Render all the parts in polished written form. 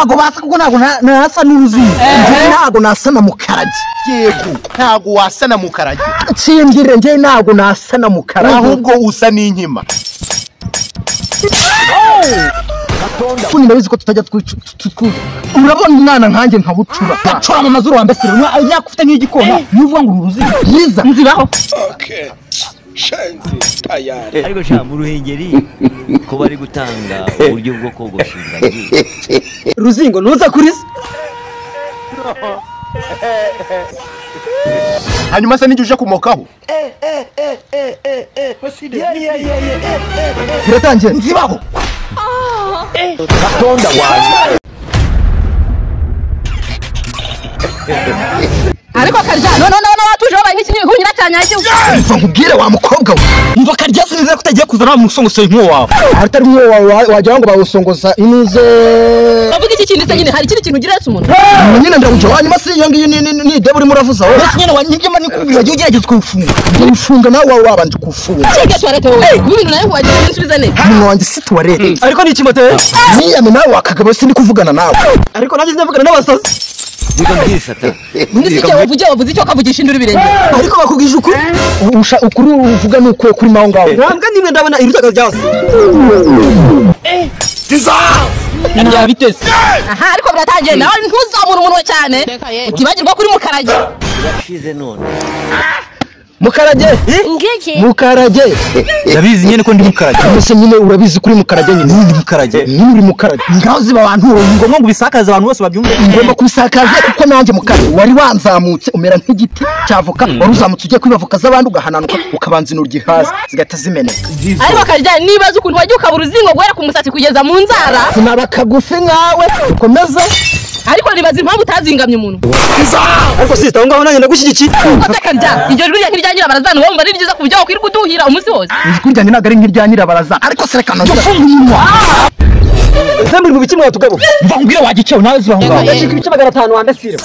Ntago basa kuko ntago nasa n'uruzingo. Ntago nasa na Mukarage. Yego, ntago wasa na Mukarage. Nshingire nje ntago nasa na Mukarage. Ahubwo usa n'inkima. Kuni ndabizi ko tutajya twicu. Urabona umwana nkanjye nkabucura. Acura mu mazuru wambesire. Yakufite nk'igikona. Nuvuga ngo uruzingo. Yiza. Nzibaho. Okay. Shanzi tayari. Ariko sha mu Ruhengeri ko bari gutanga uburyo bwo kogosha ingagi. Ruzingo nuza kuri se. Hanyuma se nijye uje kumokaho. Biratangiye. Nzibaho. Gatonda wanjye. Ariko Karya no no no watuje wabaye nk'iki hunyira cyanyajye. Mva nkubwire wa mukobwa we. Mva Karya sinzi ko utagiye kuzana wa musongoseye nk'uwo wawe. Atari nk'uwo wawe wagira ngo bawusongoza inuze. Bavuga iki kintu se nyine hari ikindi kintu ugira umuntu. Nyine ndawujo hanyuma si iyo ngiyo ni debe urimo uravuza wowe. Nyine wanyibye mani kubira ugiye ugerageza kuwufunga. Ufunga nawe wawe wabanje kuwufunga. Cyege toilette wowe. Ibintu nawe wagiye nsubiza neza. Umuntu wanjye si toilette. Ariko ni ikimoteri. Niyame nawe wakagabo sindi kuvugana nawe. Ariko nanjye sinavugana n'abasazi. Undi sike wavuze wavuze icyo kavugisha induru birenge. Ariko bakubwije ukuri. Usha ukuri uvuga nuko kuri maho ngaho. Ntabwo nimwe ndabona irutaga ryase. Nabya bitese. Aha ariko biratangiye nawe ntuzamura umunwa cyane. Utibagirwa kuri Mukarage. Urashize none. Mukarage. Mukarage. Ndabizi nyene ko ndi Mukarage. Mbese nyine urabizi kuri Mukarage nyine. Ndi Mukarage. Nyine uri Mukarage. Ngaho ziba abantu ngomba ngo ubisakaze abantu bose babyumve. Ngomba kubisakaza kuko nanjye Mukarage wari wanzamutse umera nk'igiti cyavoka wari uzamutse ugiye kwiba voka z'abandi ugahananuka ukabanza inuryi hasi zigahita zimeneka. Ariko Karya nibaza ukuntu wagiye ukabura uruzingo guhera ku musatsi kugeza mu nzara. Sinaba kagufi nkawe ukomeza. Ariko nibaza impamvu utazingamye umuntu. Ariko sister aho ngaho nanjye ndagushyigikiye. Karya iryo jwi nk'irya nyirabarazana wumva ari ryiza ku buryo wakwirirwa uduhira umunsi wose. Ijwi ryanjye ntabwo ari nk'irya nyirabaraza ariko se reka nongere umunwa. Ese muri mu biki mwatugabo? Mva nkubwire wagiceho nawe ziba aho ngaho. Ndashika ibice 500 wambesire.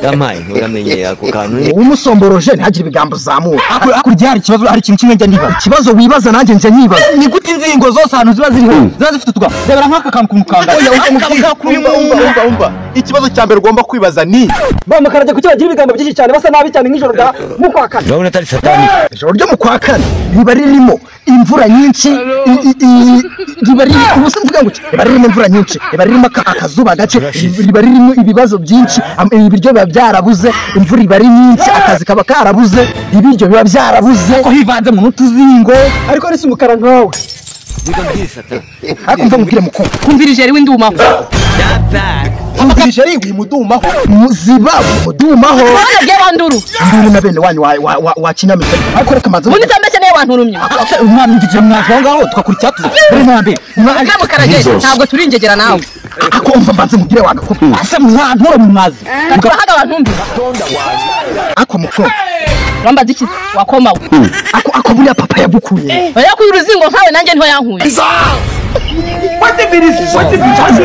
Yamaye nturamenye ako kantu. Umusomboroje ntihagire ibigambo zamura. Hakurya hari ikibazo hari ikintu kimwe njya nibaza. Ikibazo wibaza nanjye njya nyibaza. Ni gute inzingo zose ahantu ziba ziriho ziba zifite utugambo. Rebera nk'aka kantu kumukanga. Oya umva. Ikibazo cya mbere ugomba kwibaza ni ba Mukarage kuki bagira ibigambo byinshi cyane basa nabi cyane nk'ijoro rya mukwa kane. Urabona atari satani. Ijoro ryo mukwa kane riba ririmo imvura nyinshi riba riri ubusa mvuga ngo riba ririmo imvura nyinshi riba ririmo akazuba gace riba ririmo ibibazo byinshi ibiryo biba byarabuze imvura iba ari nyinshi akazi kaba karabuze ibiryo biba byarabuze ko hivanze mu n'utuzingo ariko ni umukara nkawe. Ariko mva mubwire mukobwa kumvirije ari w'indumaho. Kumvirije ari wimudumaho. Muziba mudumaho. Nabye banduru. Nduru na bene wanyu wa kinyamitwe. Ariko reka manze. Ubundi tambese naye wanturumye. Umwana ngiye mwaje aho ngaho twakuri cyatuze. Bari ntambe. Mukarage ntabwo turi ingegera nawe. Ako umva mbanze mubwire wagakobwa. Ase mwantura mu mazi. Turahaga abantu mbi. Ako mukobwa. Urambaza iki wakomawe. Ako ako buriya papa yagukuye. Oya kuyi uruzingo nkawe nanjye nto yankuye.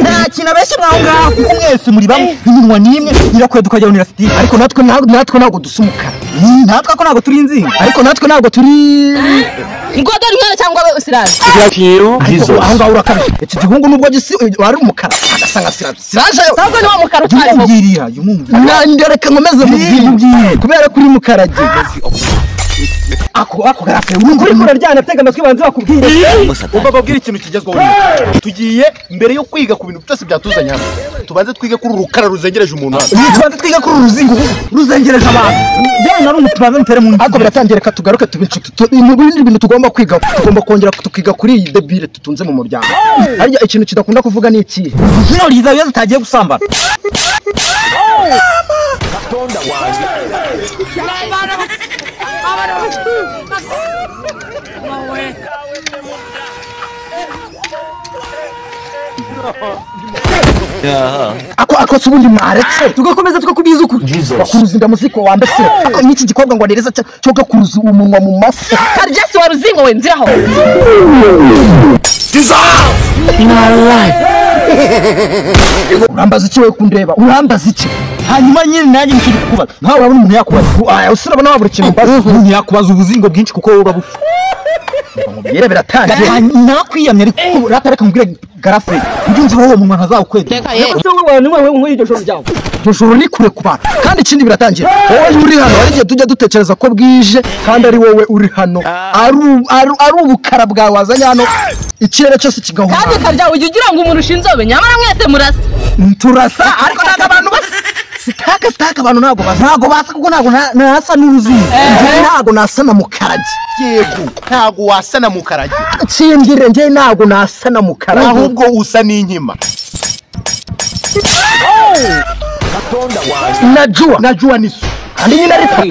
Nta kintu abeshye mwaho ngaho kuko mwese muri bamwe iminwa nimwe irakweduka ukajya university. Ariko natwe natwe ntabwo dusa umukara. Natwe ko ntabwo turi inzingo. Ariko natwe ntabwo turi Ngodo ntwana cyangwa siraje. Ariko aho ngaho urakabije. Iki gihungu nubwo gisi wari umukara agasa nka siraje. Siraje yo. Ntabwo ni wa mukara utari ho. Yumubwirira yumubwirira. Nanjye reka nkomeze mubwire kubera kuri Mukarage. Ako ako garafe uri kuraryana tega amatwi banze bakubwire. Umva babwire ikintu kigezweho. Tugiye mbere yo kwiga ku bintu byose byatuzanye hano. Tubanze twige kuri urukara ruzengereje umuntu hano. Tubanze twige kuri uruzingo ruzengereje abantu. Yewe nari umutubanze mutere mu. Ariko biratangiye reka tugaruke tubinshuti. Mu bindi bintu tugomba kwiga tugomba kongera tukiga kuri iyi debile tutunze mu muryango. Harya ikintu kidakunda kuvuga ni iki? Zino riza iyo zitagiye gusambana. Gatonda wanjye. Ako ako subundi mwaretse tugakomeza tukakubiza ukuri. Bakuruza indamuziko wambesire. Ako n'iki gikobwa ngo nereza cyo gakuruza umunwa mu maso. Karya si wa ruzingo we nziraho. Urambaza iki we kundeba? Urambaza iki? Hanyuma nyine nanjye nshiri kukubaza. Nkawe urabona umuntu yakubaza. Aya usirabona wabura ikintu mbaza. Umuntu yakubaza ubuzingo bwinshi kuko wowe urabufite. Nkubwire biratangiye. Nakwiyamye ariko ratareka nkubwire garafre. Ujye unzibaho uwo munwa ntazawukweda. Ese wowe wowe wowe iryo joro ryawe. Iryo joro ni kure ku bantu. Kandi ikindi biratangira. Wowe uri hano hari igihe tujya dutekereza ko bwije kandi ari wowe uri hano. Ari ubukara bwawe wazanye hano. Ikirere cyose kigahumana. Kandi karya ujya ugira ngo umuntu ushinzobe nyamara mwese murasa. Turasa ariko ntabwo abantu basa. Sitaka abantu ntabwo basa. Ntabwo basa kuko ntabwo nasa n'uruzingo. Ntabwo nasa na Mukarage. Yego, ntabwo wasa na Mukarage. Tsindire nje ntabwo nasa na Mukarage. Ahubwo usa n'inkima. Najua nisu. Kandi nyine ari papa.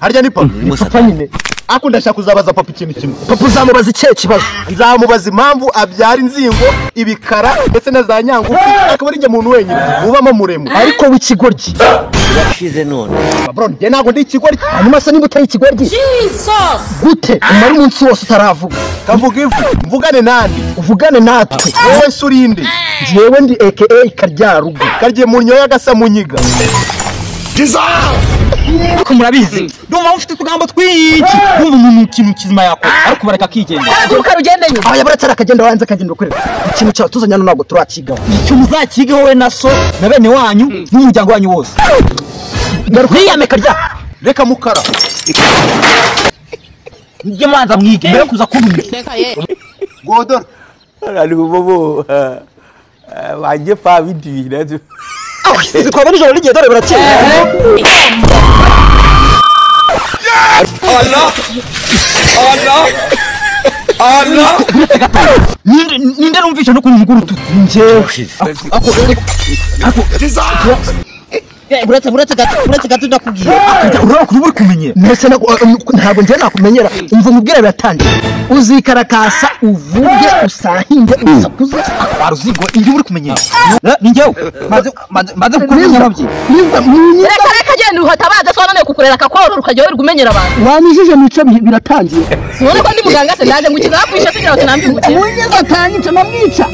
Harya ni papa. Ni papa nyine. Ako ndashaka kuzabaza papa ikintu kimwe. Papa uzamubaza ikihe kibazo? Nzamubaza impamvu abyara inzingo, ibikara ndetse na za nyangufi, akaba ari njye muntu wenyine ubamo muremure. Ariko w'ikigoryi. Urashize none. Bro, njye ntabwo ndi ikigoryi. Hanyuma se niba utari ikigoryi? Jesus! Gute umara umunsi wose utaravuga? Kavuga ivu, mvugane nande? Uvugane natwe. Wowe se urinde? Njyewe ndi aka Karyarugo. Karye mu nyoya gasa munyiga. Ariko murabizi ndumva mufite utugambo twinshi ndumva umuntu ikintu kizima yakora ariko bareka akigenda. Haguruka rugende nyuma. Aya baretse akagenda wanze akagenda ukorera. Ikintu cyatuzanye hano ntabwo turakigaho. Icyo muzakigaho we na so na bene wanyu n'umuryango wanyu wose. Nkwiyame Karya. Reka Mukara. Mujye manza mwige mbere kuza kubimwe. Godor. Ari bobo. Wanje fa bidi nazo. Sizi kwa nijoro rigiye dore burakeye. Allah. Allah. Allah. Ninde numvisha no kumugura utu njyewe. Ako Uretse gato ndakubwiye. Urabona kuri kumenyera. Mbese ntabwo njye nakumenyera. Umva nkubwira biratangiye. Uzikarakasa uvuge usahinge usakuze. Waruzingo iyo uri kumenyera. Ni njyewe. Maze kukumenya ababyeyi. Reka genda uhatabaza so none kukurera akakorora ukajya wirirwa umenyera abantu. Wanyijije mico biratangiye. Ubona ko ndi muganga se ndaje ngukiza bakwisha kugira ngo sinambigukire. Munyiza atanyica namwica.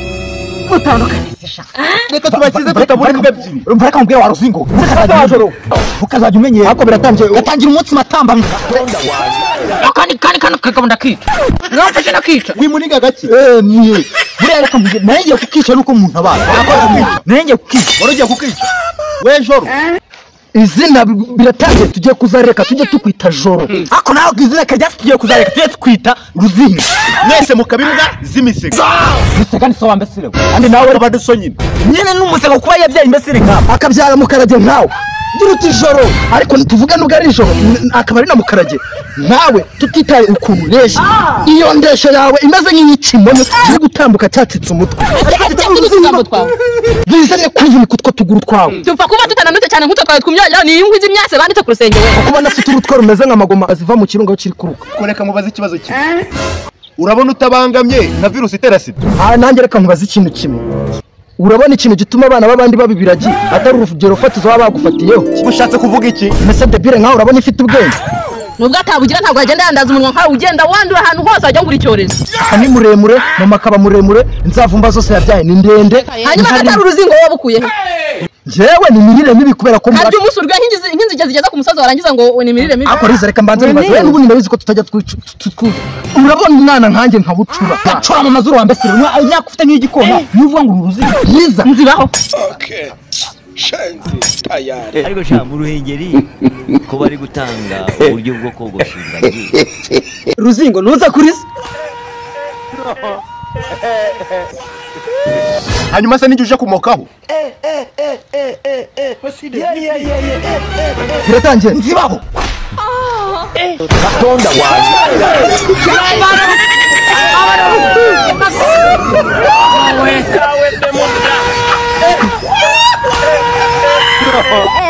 Mutandukanize sha. Reka tubakize tutabura imbwa ebyiri. Urumva reka nkubwire waruzingo. Ukazajya umenyera. Ariko biratangiye. Gatangira umunsi matamba. Akandi kandi kandi kagabunda kica. Ngamfashe nakica. Wimuniga gake. Ni. Buriya reka nkubwire nagiye kukica nuko umuntu abana. Nagiye kukica. Wari ugiye kukica. We Joro. Izina biratangiye tugiye kuzareka tujye tukwita Joro. Ako nawe izina kajya tugiye kuzareka tujye tukwita Ruzingo. Mwese mukabimbwa z'imisega. Misega ni so wa mbesire. Kandi nawe abaduso nyine. Nyine n'umusega kuba yabyaye imbesire nkawe. Akabyara Mukarage nkawe. Gira uti Joro ariko tuvuga nubwo ari Joro akaba ari na Mukarage nawe tutitaye ukuntu uresha. Iyo ndesho yawe imeze nk'iy'ikimono kiri gutambuka cyacitse umutwe. Bizane kuvunika utwo tuguru twawe. Dupfa kuba tutananutse cyane nk'utwo twawe twumyanya ni inkwi z'imyase banditse ku rusenge we. Kuba nafite urutwe rumeze nk'amagoma ziva mu kirunga kiri kuruka. Kureka mubaze ikibazo kimwe. Urabona utabangamye nka virusi itera sida. Nanjye reka nkubaze ikintu kimwe. Urabona ikintu gituma abana b'abandi babibiragi atari urugero fatizo baba bagufatiyeho. Ushatse kuvuga iki? Mbese debire nkawe urabona ifite ubwenge. Nubwo atabugira ntabwo agenda yandaza umunwa nkawe ugenda wandura ahantu hose wajya ngura icyorezo. Ni muremure, mama akaba muremure, nzavumba zose yabyaye ni ndende. Hanyuma atari uruzingo wowe bukuye he? Njyewe ni mirire mibi kubera ko harya umunsi urya nk'inzige zigeza ku musozi warangiza ngo ni mirire mibi. Ako riza reka mbanze nibaze wewe n'ubundi ndabizi ko tutajya twuza. Urabona umwana nkanjye nkabucura. Gacura mu mazuru wa mbesire. Imyaka ufite nk'igikona nivuga ngo uruzingo. Yiza nzibaho. Okay. Shenzi tayari. Ariko sha mu Ruhengeri ko bari gutanga uburyo bwo kogosha ingagi. Ruzingo nuza kuri se. Hanyuma se nijye uje kumokaho. Biratangiye. Nzibaho. Gatonda wanjye.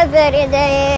Every day.